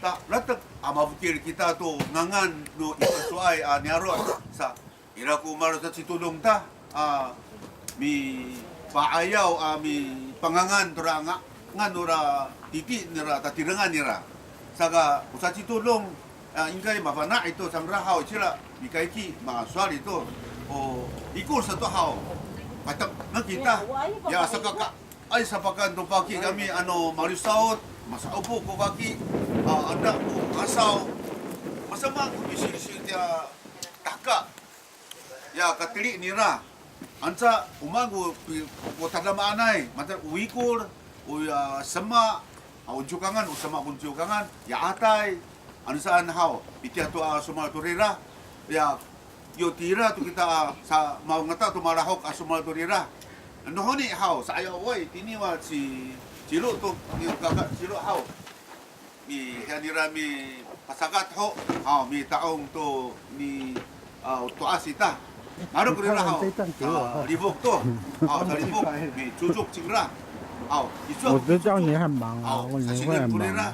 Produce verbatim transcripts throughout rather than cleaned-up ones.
Ta, latek a mafokil kita to ngangan no i pasoay a niyaro' sa, ira ko malo sacitodong ta a mipa'ayaw a mipangangan tora nga, ngan nora titi nira tatirengan nira. Saka o sacitodong a, 应该 mafana' ito cangra haw, cila mikaiki masowal ito. O ikor sato haw. Patek na kita. Ya, saka ka, ay, sapakaen to faki kami, ano, malisaot, masa'opo ko faki, a, ada ko kasaw. Masamaan ko misilsil tiya taka. Ya, kateli nira. Anca o maan ko pi, ko tadamaanay, mataan o ikor, o ya sema, a, o ciwkangan, o sema ko ciwkangan, ya atay, ano saan haw, itiya to a somowal to rira, ya, yo tira to kita, a, sa, mangata to malahok a somowal to rira. Nohoni haw, sa'ayaway, tini wa ci, Cilo to, ni kaka Cilo haw. Mi, hiya nira mipasakat ho, haw, mita'ong to ni, a, to'as ita. Maherek ko rira haw, a, lifok to, haw, sa lifok, micocok cingra. Haw, iso, 我知道你很忙啊， haw, 我，你会很忙。 sasingen ko rira.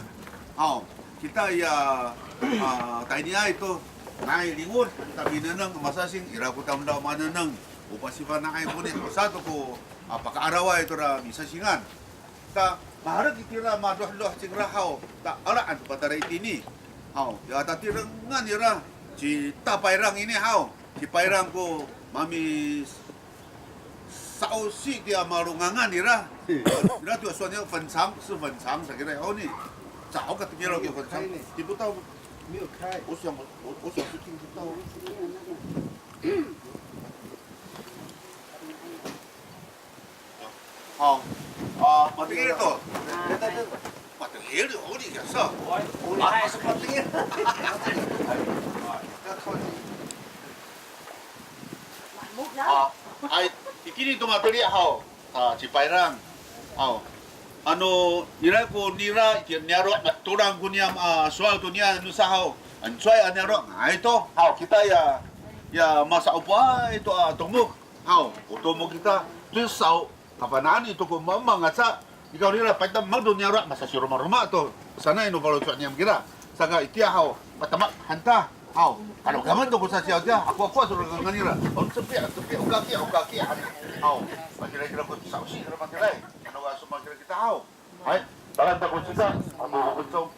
Haw, kita ya, a, tayniay to, nai lingod, kita minengneng, masasing, ira ko tamdaw manengneng, o pasifana'ay koni, o sato ko, a, paka'araway tora misasingan. Ta, maherek itira madohdoh cingra haw, ta, ala han to patala itini. Haw, ya tatirengan ira, ci Tapayrang ini haw, ci Payrang ko mamisa'osi tiya malo ngangan ira. Ira to sowal niya 粉肠, 是粉肠 sa kira haw ni. Caho ka tengil ko 粉肠, 听不到. 没有开。我想，我，我想是听不到。 Haw. A, matengil to. Matengil, o, ni kasa. O, ni, a, matengil. A, ay, itini to mateli haw. A, ci Payrang. Haw. Ano, ira ko nira, itiya niyaro', matolang ko niyam a sowal to niya, ano sa haw. Ano sowal a niyaro', nga'ay to. Haw, kita ya, ya masa'opoay to a tomok. Haw, o tomok kita, to saw, kafana'an ito ko mamang aca, nika nira payta mangdo niyaro' masasiromaroma to, sanay no faloco' niyam kira. Saka itiya haw, matama han ta, haw, kalokaman to ko sasiyaw tiya, ako, ako, soro ngangan nira, o cepi', cepi', o kaki, o kaki, haw, matilay kira ko sa'osi, kira matilay, ano, a, somowal kira kita haw. Hay, talan ta ko cita, ako, ko kencong.